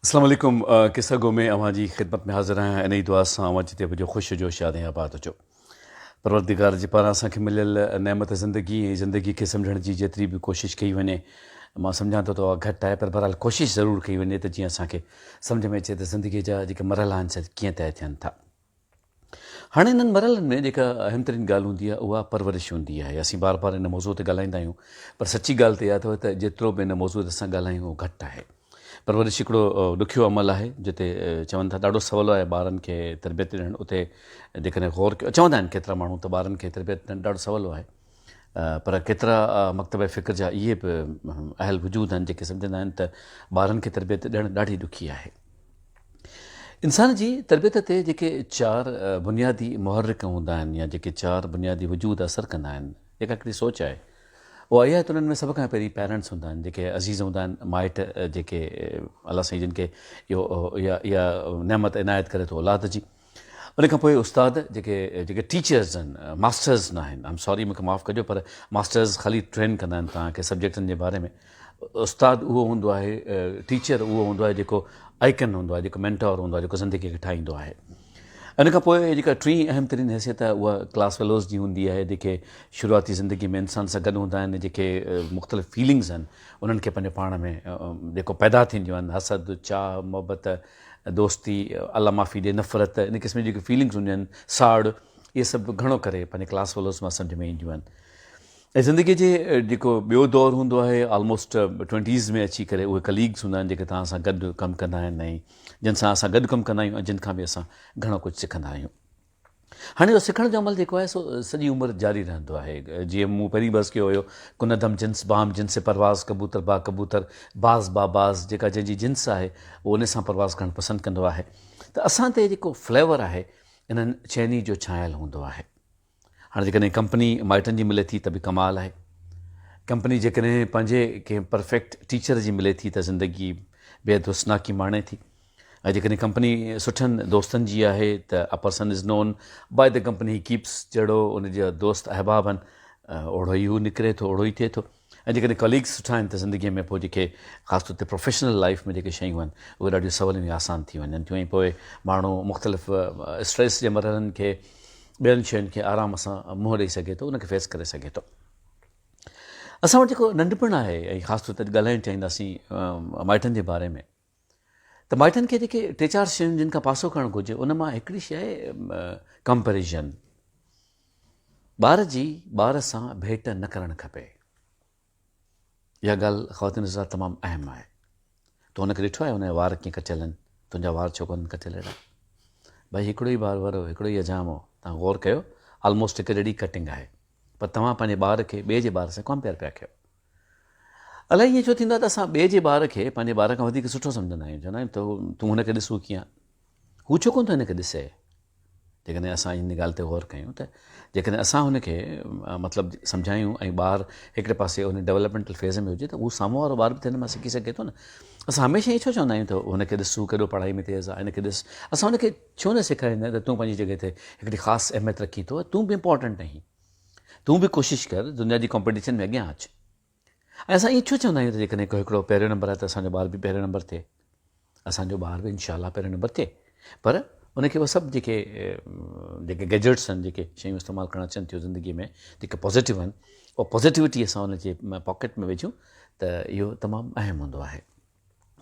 اسلام عليڪم قصه گو ۾ اوهان جي خدمت ۾ حاضر آهيان انهي دعا سان اوهان جتي به هجو خوش هجو شاد ۽ آباد هجو پروردگار جي پاران اسان کي مليل نعمت زندگي ۽ زندگي کي سمجهڻ جي جيتري به ڪوشش ڪئي وڃي مان سمجهان ٿو ته اها گهٽ آهي پر بهرحال ڪوشش ضرور ڪئي وڃي ته جيئن اسان کي سمجهه ۾ اچي ته زندگي جا جيڪي مرحلا آهن سي ڪيئن طئي ٿين ٿا. هاڻي انهن مرحلن ۾ جيڪا اهم ترين ڳالهه هوندي آهي اها پرورش هوندي آهي. اسين بار بار ان موضوع تي ڳالهائيندا آهيون پر سچي ڳالهه ته اها اٿو ته جيترو به ان موضوع تي اسان ڳالهايون اهو گهٽ آهي. پرورش هڪڙو ڏکيو عمل آهي جتي چون ٿا ڏاڍو سولو آهي ٻارن کي تربيت ڏيڻ اتي جيڪڏهن غور ڪيو چوندا آهن ڪيترا ماڻهو ته ٻارن کي تربيت ڏيڻ ڏاڍو سولو آهي پر ڪيترا مڪتبه فڪر جا اهي به اهل وجود آهن جيڪي سمجهندا آهن ته ٻارن کي تربيت ڏيڻ ڏاڍي ڏکي آهي. انسان جي تربيت تي جيڪي چار بنيادي محرڪ هوندا آهن يا جيڪي چار بنيادي وجود اثر ڪندا آهن جيڪا هڪڙي سوچ آهي اها اها آهي ته انهن ۾ سڀ کان پهرين پيرنٽس هوندا آهن جيڪي عزيز هوندا آهن مائٽ جيڪي الله سائين جن کي اهو اها اها نعمت عنايت ڪري ٿو اولاد جي ان کان پوء استاد جيڪي جيڪي ٽيچرز آهن ماسٽرز نه آهن ايم سوري مونکي معاف ڪجو پر ماسٽرز خالي ٽرين ڪندا آهن توهان کي سبجيڪٽن جي باري ۾ استاد اهو هوندو آهي ٽيچر اهو هوندو آهي جيڪو آئيڪن هوندو آهي جيڪو مينٽور هوندو آهي جيڪو زندگي کي ٺاهيندو آهي ان کان پوء جيڪا ٽين اهم ترين حيثيت آهي اها ڪلاس فيلوز جي هوندي آهي جيڪي شروعاتي زندگي ۾ انسان سان گڏ هوندا آهن جيڪي مختلف فيلنگز آهن انهن کي پنهنجو پاڻ ۾ جيڪو پيدا ٿينديون آهن حسد چاهه محبت دوستي، الله معافي ڏي، نفرت، ان قسم جون جيڪي فيلنگز هونديون آهن، ساڙ، اهي سڀ گهڻو ڪري پنهنجي ڪلاس فيلوز مان سمجهه ۾ اينديون آهن. ۽ زندگي جي جيڪو ٻيو دور هوندو آهي آلموسٽ ٽوئنٽيز ۾ اچي ڪري اهي ڪليگز هوندا آهن جيڪي توهان سان گڏ ڪم ڪندا آهن ۽ جن سان اسان گڏ ڪم ڪندا آهيون ۽ جن کان به اسان گهڻو ڪجهه سکندا آهيون. هاڻي اهو سکڻ جو عمل جيڪو آهي سو سڄي عمر جاري رهندو آهي. جيئن مون پهرين به عرض ڪيو هيو، ڪندم جنس بام جنس پرواز ڪبوتر با ڪبوتر باز با باز جيڪا جنهن جي جنس آهي اهو ان سان پرواز ڪرڻ پسند ڪندو آهي ته اسان تي جيڪو فليور آهي انهن چئني جو ڇانيل هوندو آهي. هاڻي جيڪڏهن ڪمپني مائٽن جي ملي ٿي ته به ڪمال آهي. ڪمپني جيڪڏهن پنهنجي ڪنهن پرفيڪٽ ٽيچر جي ملي ٿي ته زندگي بيحد حسناڪي ماڻي ٿي. ۽ جيڪڏهن ڪمپني سٺن دوستن جي آهي ته a person is known by the company he keeps جهڙو ان جا دوست احباب آهن اوڙو ئي هو نڪري ٿو اوڙو ئي ٿئي ٿو ۽ جيڪڏهن ڪليگس سٺا آهن ته زندگي ۾ پوء جيڪي خاص طور تي پروفيشنل لائف ۾ جيڪي شيون آهن اهي ڏاڍيون سوليون ۽ آسان ٿي وڃن ٿيون ۽ پوء ماڻهو مختلف اسٽريس جي مرحلن کي ٻين شين کي آرام سان منهن ڏئي سگهي ٿو ان کي فيس ڪري سگهي ٿو. اسان وٽ جيڪو ننڍپڻ آهي ۽ خاص طور تي ڳالهائڻ چاهينداسين مائٽن جي باري ۾ ته مائٽن کي جيڪي ٽي چار شيون جن کان پاسو ڪرڻ گهرجي ان مان هڪڙي شيء آهي ڪمپيريزن ٻار جي ٻار سان ڀيٽ نه ڪرڻ کپي اها ڳالهه خواتين حضرات تمام اهم آهي تو هن کي ڏٺو آهي هن جا وار ڪيئن ڪٽيل آهن تنهنجا وار ڇو ڪونهن ڪٽيل اهڙا ڀائي هڪڙو ئي بار ور هڪڙو ئي اجام هو تان غور ڪيو آلموسٽ هڪ جهڙي ڪٽنگ آهي پر توهان پنهنجي ٻار کي ٻئي جي ٻار سان ڪمپيئر پيا ڪيو الائي ائين ڇو ٿيندو آهي ته اسان ٻئي جي ٻار کي پنهنجي ٻار کان وڌيڪ سٺو سمجهندا آهيون چوندا آهيون ته تون هن کي ڏس هو ڪيئن هو ڇو ڪونه ٿو هن کي ڏسي جيڪڏهن اسان ان ڳالهه تي غور ڪيون ته جيڪڏهن اسان هن کي مطلب سمجهايون ۽ ٻار هڪڙي پاسي ان ڊولپمينٽل فيز ۾ هجي ته هو سامهون وارو ٻار به ته هن مان سکي سگهي ٿو نه اسان هميشه ائين ڇو چوندا آهيون ته هن کي ڏس هو ڪيڏو پڙهائي ۾ تيز آهي هن کي ڏس اسان هن کي ڇو نه سيکاريندا آهيون ته تون پنهنجي جڳهه تي هڪڙي خاص اهميت رکين ٿو تون به امپورٽنٽ آهين تون به ڪوشش ڪر دنيا جي ڪامپيٽيشن ۾ اڳيان اچ ۽ اسان ائين ڇو چوندا آهيون ته جيڪڏهن ڪو هڪڙو پهريون نمبر آهي ته اسانجو ٻار به پهريون نمبر ٿئي اسانجو ٻار به انشاء الله پهريون نمبر ٿئي پر ان کي اهي سڀ جيڪي جيڪي گيجيٽس آهن جيڪي شيون استعمال ڪرڻ اچن ٿيون زندگي ۾ جيڪي پازيٽو آهن اها پازيٽوٽي اسان ان جي پاڪيٽ ۾ وجهون ته اهو تمام اهم هوندو آهي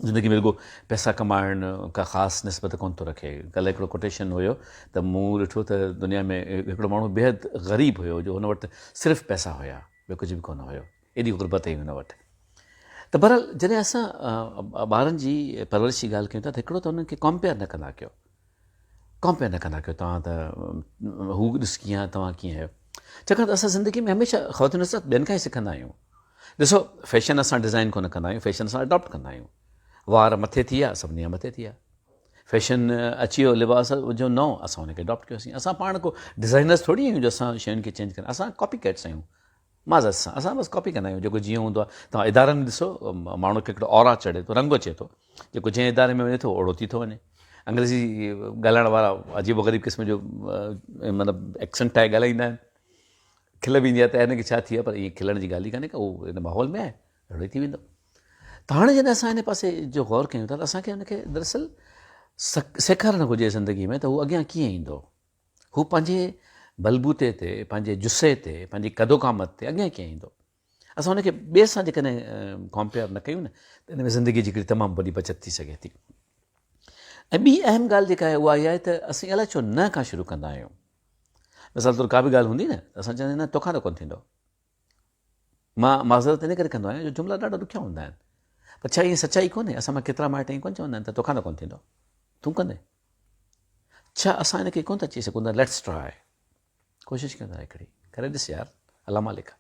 زندگي ۾ رڳو پئسا ڪمائڻ ڪا خاص نسبت ڪونه ٿو رکي. ڪلهه هڪڙو ڪوٽيشن هيو ته مون ڏٺو ته دنيا ۾ هڪڙو ماڻهو بيحد غريب هيو جو هن وٽ صرف پئسا هيا ٻيو ڪجهه به ڪونه هيو ايڏي غربت هئي هن وٽ ته بهرحال جڏهن اسان ٻارن جي پرورش جي ڳالهه ڪيون ٿا ته هڪڙو ته انهن کي ڪمپيئر نه ڪندا ڪيو ڪمپيئر نه ڪندا ڪيو توهان ته هو ڏس ڪيئن آهي توهان ڪيئن آهيو ڇاڪاڻ ته اسان زندگي ۾ هميشه خواتين حضرات ٻين کان ئي سکندا آهيون ڏسو فيشن اسان ڊزائن ڪونه ڪندا آهيون فيشن اسان اڊاپٽ ڪندا آهيون وار مٿي ٿي ويا سڀني جا مٿي ٿي ويا فيشن اچي ويو لباس جو نئون اسان ان کي اڊاپٽ ڪيوسين اسان پاڻ ڪو ڊزائنرس ٿوري آهيون جو اسان شين کي چينج ڪري اسان ڪاپي ڪيٽس آهيون معذرت سان اسان بس ڪاپي ڪندا آهيون جيڪو جيئن هوندو آهي توهان ادارن ۾ ڏسو ماڻهو کي هڪڙو اورا چڙهي ٿو رنگ اچي ٿو جيڪو جنهن اداري ۾ وڃي ٿو اوڙو ٿي ٿو وڃي انگريزي ڳالهائڻ وارا عجيب و غريب قسم جو مطلب ايڪسنٽ ٺاهي ڳالهائيندا آهن کل به ايندي آهي ته هن کي ڇا ٿي ويو پر ائين کلڻ جي ڳالهه ئي ڪانهي ڪا هو ان ماحول ۾ آهي اهڙو ئي ٿي ويندو. ته هاڻي جڏهن اسان ان پاسي جو غور ڪيون ٿا ته اسان کي ان کي دراصل سيکارڻ گهرجي زندگي ۾ ته هو اڳيان ڪيئن ايندو. هو پنهنجي بلبوتي تي، پنهنجي جسي تي، پنهنجي قد و قامت تي اڳيان ڪيئن ايندو. اسان ان کي ٻئي سان جيڪڏهن ڪمپيئر نه ڪيون نه ته ان ۾ زندگي جي هڪڙي تمام وڏي بچت ٿي سگهي ٿي. ۽ ٻي اهم ڳالهه جيڪا آهي اها اها آهي ته اسين الائي ڇو نه کان شروع ڪندا آهيون. مثال طور ڪا به ڳالهه هوندي نه ته اسان چوندا آهيون نه توکان ته ڪونه ٿيندو. مان معذرت ان ڪري ڪندو آهيان جو جملا ڏاڍا ڏکيا هوندا آهن. پر ڇا ائين سچائي ڪونهي؟ اسان مان ڪيترا مائٽ ائين ڪونه چوندا آهن ته توکان ته ڪونه ٿيندو، تون ڪندين؟ ڇا اسان ان کي ڪونه ٿا چئي سگهون ته ليٽس ٽراء، ڪوشش ڪيون ٿا هڪڙي ڪري ڏس يار، الله مالڪ آهي،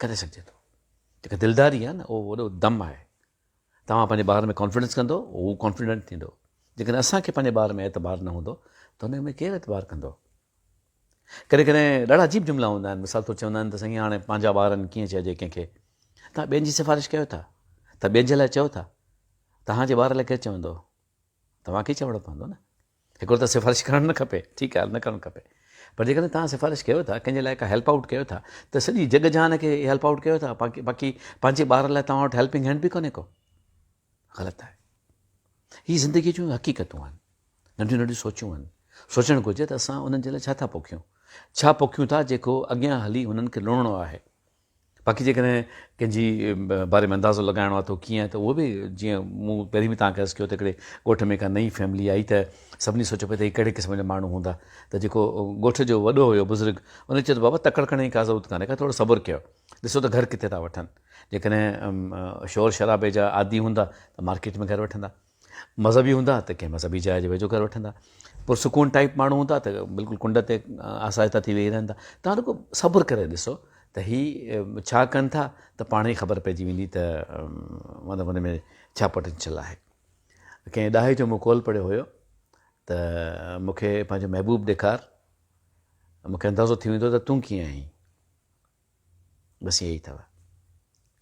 ڪري سگهجي ٿو. جيڪا دلداري آهي نه اهو وڏو دم آهي. توهان پنهنجي ٻار ۾ ڪانفيڊنس ڪندو هو ڪانفيڊنٽ ٿيندو. جيڪڏهن اسان کي پنهنجي ٻار ۾ اعتبار نه هوندو ته ان ۾ ڪير اعتبار ڪندو؟ ڪڏهن ڪڏهن ڏاڍا عجيب جملا هوندا آهن مثال طور چوندا آهن ته سائين هاڻي پنهنجا ٻار آهن ڪيئن چئجي ڪنهن کي توهان ٻين جي سفارش ڪيو ٿا ته ٻين جي لاء چئو ٿا توهان جي ٻار لاء ڪير چوندو توهان کي چوڻو پوندو نه هڪڙو ته سفارش ڪرڻ نه کپي ٺيڪ آهي نه ڪرڻ کپي پر جيڪڏهن توهان سفارش ڪيو ٿا ڪنهن جي لاء ڪا هيلپ آئوٽ ڪيو ٿا ته سڄي جڳ جهان کي هيلپ آئوٽ ڪيو ٿا باقي باقي پنهنجي ٻار لاء توهان وٽ هيلپنگ هينڊ به ڪونهي ڪو غلط آهي. هي زندگيء جون حقيقتون آهن. ننڍيون ننڍيون سوچون آهن. سوچڻ گهرجي ته اسان انهن جي لاء ڇا ٿا پوکيون؟ ڇا پوکيون ٿا جيڪو اڳيان هلي هنن کي لڻڻو آهي. باقي جيڪڏهن ڪنهن جي باري ۾ اندازو لڳائڻو آهي ته هو ڪيئن آهي ته اهو به جيئن مون پهرين به توهان کي عرض ڪيو ته هڪڙي ڳوٺ ۾ ڪا نئين فيملي آئي ته سڀني سوچيو پئي ته هي ڪهڙي قسم جا ماڻهو هوندا ته جيڪو ڳوٺ جو وڏو هيو بزرگ ان چيو ته بابا تڪڙ ڪرڻ جي ڪا ضرورت ڪانهي ڪا ٿورو صبر ڪيو ڏسو ته گهر ڪٿي ٿا وٺن. جيڪڏهن شور شرابي جا عادي هوندا ته مارڪيٽ ۾ گهر وٺندا. مذهبي هوندا ته ڪنهن مذهبي جاء جي ويجهو گهر وٺندا. پرسڪون ٽائيپ ماڻهو هوندا ته بلڪل ڪنڊ تي آسائتا ٿي ويهي رهندا. توهان رڳو صبر ڪري ڏسو ته هي ڇا ڪن ٿا ته پاڻ ئي خبر پئجي ويندي ته مطلب ان ۾ ڇا پوٽينشل آهي. ڪنهن ڏاهي جو مون قول پڙهيو هيو ته مون کي پنهنجو محبوب ڏيکار، مون کي اندازو ٿي ويندو ته تون ڪيئن آهين. بس اهي ئي اٿو.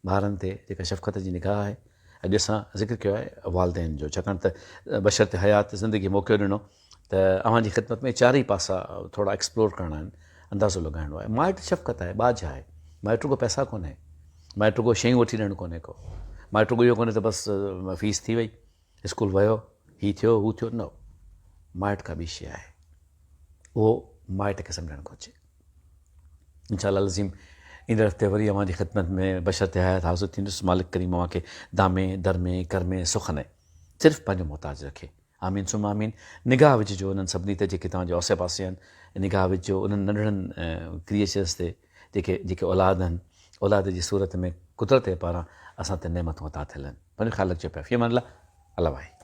ٻارن تي جيڪا شفقت جي نگاهه آهي، اڄ اسان ذڪر ڪيو آهي والدين جو، ڇاڪاڻ ته بشرط حيات زندگي موقعو ڏنو ته اوهان جي خدمت ۾ چارئي پاسا ٿورا ايڪسپلور ڪرڻا آهن، اندازو لڳائڻو آهي. مائٽ شفقت آهي، ٻاجهه آهي. مائٽ رڳو پئسا ڪونهي، مائٽ رڳو شيون وٺي ڏيڻ ڪونهي ڪو. مائٽ رڳو اهو ڪونهي ته بس فيس ٿي وئي، اسڪول ويو، هي ٿيو، هو ٿيو، نه، مائٽ ڪا ٻي شيء آهي. اهو مائٽ کي سمجهڻ گهرجي. انشاء الله العظيم ايندڙ هفتي وري اوهان جي خدمت ۾ بشرط حيات حاضر ٿيندس مالڪ ڪريم اوهان کي دامي درمي ڪرمي سخني صرف پنهنجو محتاج رکي آمين ثم آمين نگاهه وجهجو انهن سڀني تي جيڪي توهان جي اوسي پاسي آهن نگاهه وجهجو انهن ننڍڙن ڪريئچرس تي جيڪي جيڪي اولاد آهن اولاد جي صورت ۾ قدرت جي پاران اسان تي نعمتون عطا ٿيل آهن پنهنجو خيال رکجو پيا في امان الله الله واهي.